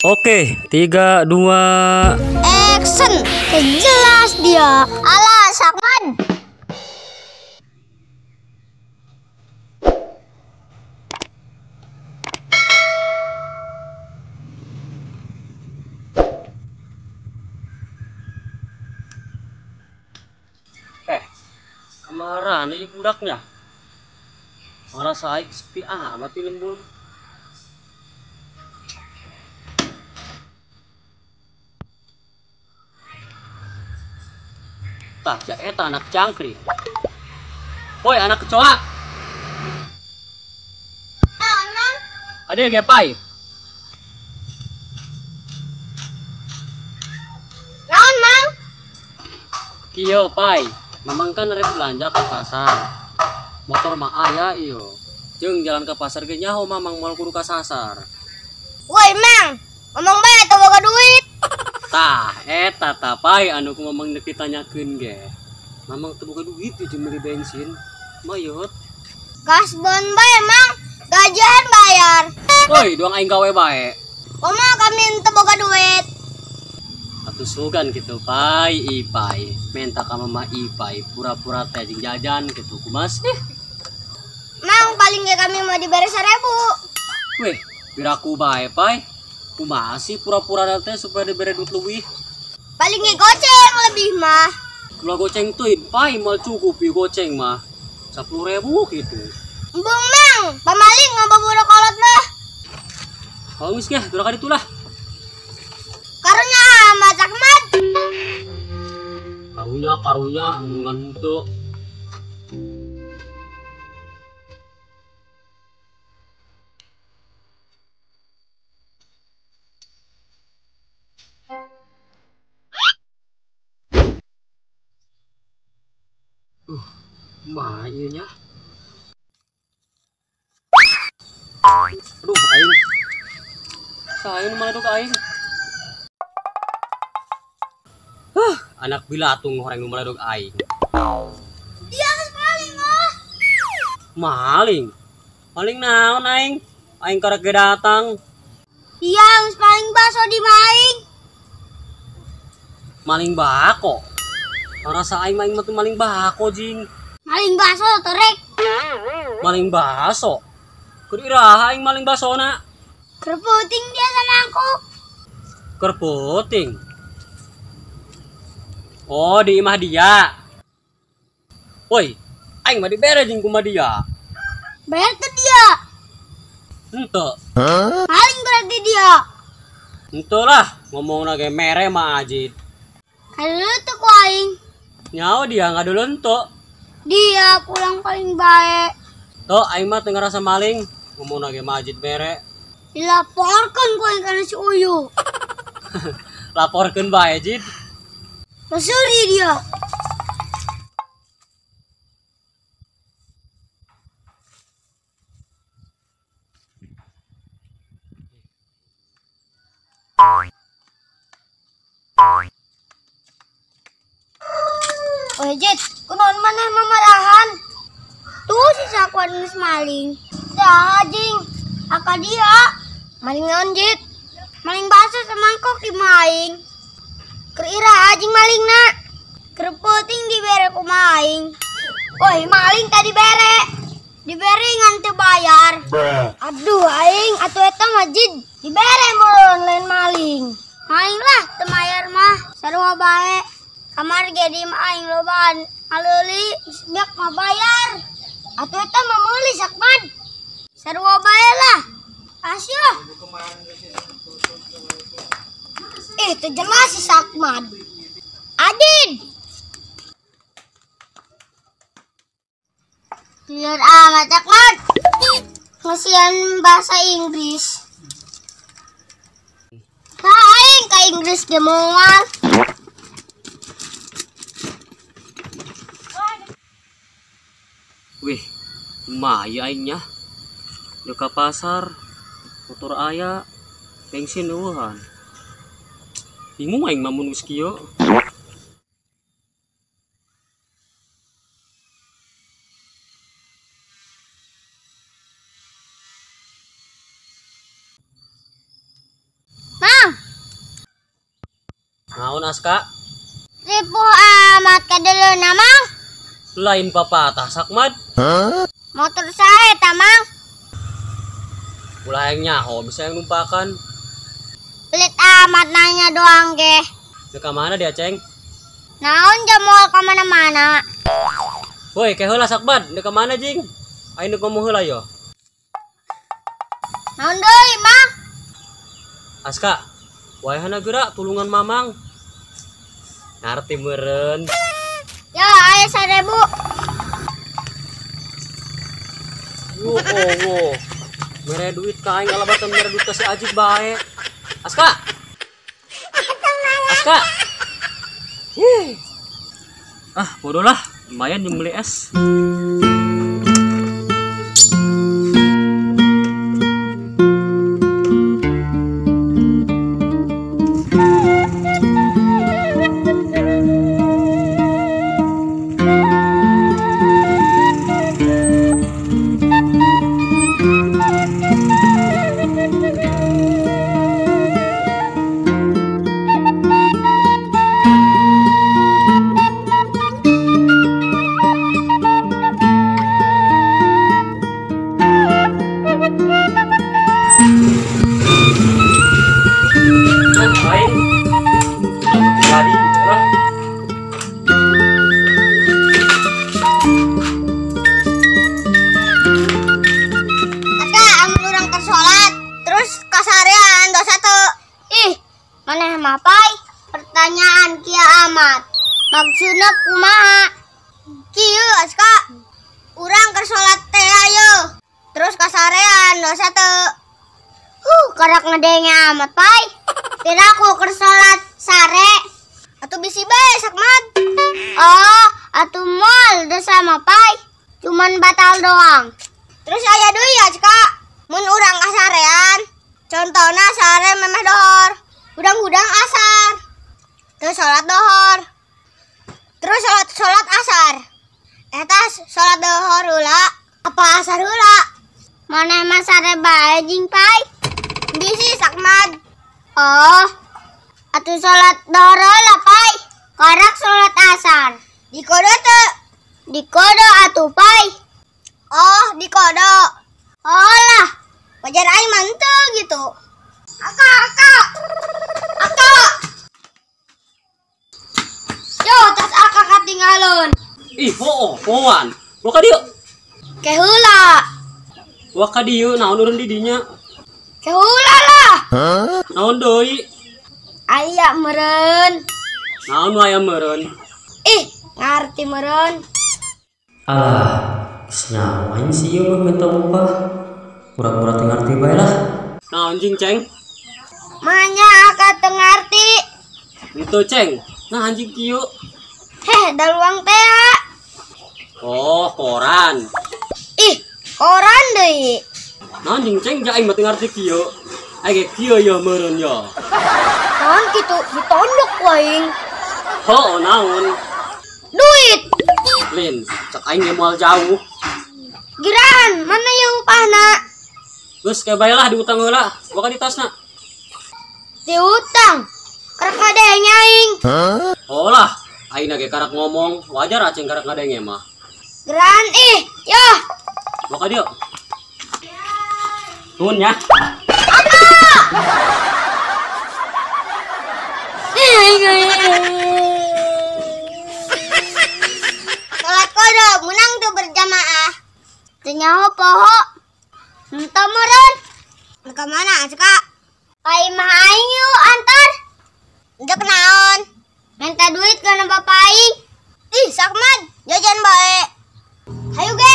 Oke, 3, 2, action. Jelas dia. Alah, Sakman. Kemarin ini budaknya. Orang saya sepi amat di lembur. Tah, ja eta anak cangkrik. Woi, anak kecoa. Ada gepai. Naon, Mang? Kieu, pai. Mamang kan rek belanja ke pasar. Motor mah aya ieu. Jeung jalan ke pasar ge nyaho mamang moal kudu kasasar. Woi, Mang, ngomong bae teu boga duit. Tah, eta tah pai anu ku mamang deuk ditanyakeun ge. Mamang teu boga duit jeung meuli bensin. Mayot. Kasbon bae, Mang. Gajian bayar. Woi, doang aing gawe bae. Kumaha kami teu boga duit? Atuh sugan gitu pai, ipai. Minta ka mama ipai, pura-pura teh jeung jajan gitu kumaha sih? Mang, paling ge kami mau dibere 1000. Weh, piraku bae pai. Kumaha sih pura-pura teh supaya dibere duit leuwih? Paling ge goceng lebih mah. Ulah goceng teuing pai, moal cukup ieu goceng mah. 10.000 gitu. Embung Mang, pamaling ngaboboro kolot mah. Oh geus ge, geura ka ditu lah. Karunya amat Ahmad. Karunya karunya ngan henteu. Mah ieu nya. Aduh aing. Saha nu maledog aing? Anak bilatung horeng nu maledog aing. Dia geus maling ah. Maling? Maling naon aing? Aing karek ge datang. Dia geus maling baso di maing. Maling bako. Rasa aing maing mah teu maling bako jing. Maling baso torek. Maling baso. Keur iraha aing maling basona? Kerputing dia sama aku. Kerputing. Oh, di imah dia. Woi, aing mah dibere jeung kumaha dia. Bayar teu dia? Henteu. Maling berarti dia. Henteu lah, ngomongna ge mere mah Ajit. Kadulu teu ku aing. Nyaho dia ngadulu henteu. Dia pulang paling baik. Tuh, aing mah teu ngarasa maling, ngomongna ge mah Ajit mere. Dilaporkeun ku aing kana si Uyu. Laporkeun bae, Jit. Mesuri dia. Oh, Jit, kunaon maneh mamarahan? Tuh si Sakwan geus maling. Dah, jing. Aka dia. Maling naon, Jit? Maling baso semangkok di maing. Keur iraha jeung malingna. Keur peuting dibere ku maing. Woi, maling tadi bere. Dibere ngan teu bayar. Aduh aing atuh eta mah Jid. Dibere meureun lain maling. Maling lah teu mayar mah sarua bae. Kamar ge di imah aing lobaan ngaleuli geus beak mah bayar. Atuh eta mah meuli Sakman. Sarua bae lah. Asyuh. Itu jelas si Sakman. Adin. Liar amat Sakman. Ngesian bahasa Inggris. Aing ka Inggris ge moal. Wih, maya aingnya. Deuk ka pasar, motor aya, bensin eueuhan. Bingung aing mah mun geus kieu. Mang, Naon Aska? Ripuh amat kadeleuna Mang. Lain papatah Sakmad. Huh? Motor sae ta Mang. Ulah yang nyaho bisa yang numpakan. Pelit amat nanya doang ge. Ke mana dia, Ceng? Naon jamual ka mana-mana. Woi, ke heula Sakmad, ke mana jing? Aing nu ngomong heula yo. Naon deui, Mang? Aska, wayahna geura tulungan Mamang. Ngarti meureun. Ya, aya 1000. Wo, oh, wo. Mere duit ka aing alabatan mere duit ka si Ajik bae. Aska. Aska. Ih. Ah, bodoh lah. Lumayan yang beli es. Mapai pertanyaan kia amat maksudna kumaha kieu Aska urang keur salat teh ayo terus kasarean dosa teu karak ngedenge amat pai kira aku keur salat sare atuh bisi bae Sakmad. Oh atuh moal dosa mah pai cuman batal doang. Terus aya deui Aska mun urang kasarean contona sare memeh dohor hudang-hudang asar, terus sholat dohor, terus sholat asar. Eta sholat dohor heula, apa asar heula? Maneh mah sare bae jeung pai. Bisi Sakmad. Oh, atuh sholat dohor heula pai. Karak sholat asar. Dikodo teu? Dikodo atuh pai. Oh, dikodo. Oh lah, wajar aing mah henteu gitu. Aka, aka. Aka. Yo, tas aka katinggalon. Ih, hooh, poan. Waka dieu. Ke heula. Waka dieu naon urang di dinya? Ke heula lah. Huh? Naon deui? Aya meureun. Naon nu aya meureun? Ih, ngarti meureun. Ah, geus nyaho aing si ieu mah minta upah. Pura-pura teu ngarti bae lah. Naon jing, Ceng? Manya aka teu ngarti. Henteu, Ceng. Nah anjing kieu. Heh, daluang teh. Oh, koran. Ih, koran deui. Naon jing Ceng ja aing mah teu ngarti kieu. Aing ge kieu ye meureun yo. Naon kitu ditondok ku aing. Heuh, naon? Duit. Lin, cek aing ge moal jauh. Giraan, mana ye upahna? Geus ke bae lah diutang heula. Boga di tasna. Diutang. Karak ngadenge aing. Huh? Oh lah, aing ge karak ngomong, wajar aceng karak ngadenge mah. Geran ih, yo. Boga dieu. Nuhun ya. Apa? Salat kodo menang tuh berjamaah. Teu nyaho poho. Henteu meureun. Ka mana Aska? Ka imah aing yuk antar. Ndek naon? Minta duit kana bapak aing. Ih, Sakmad, jajan bae. Hayu ge.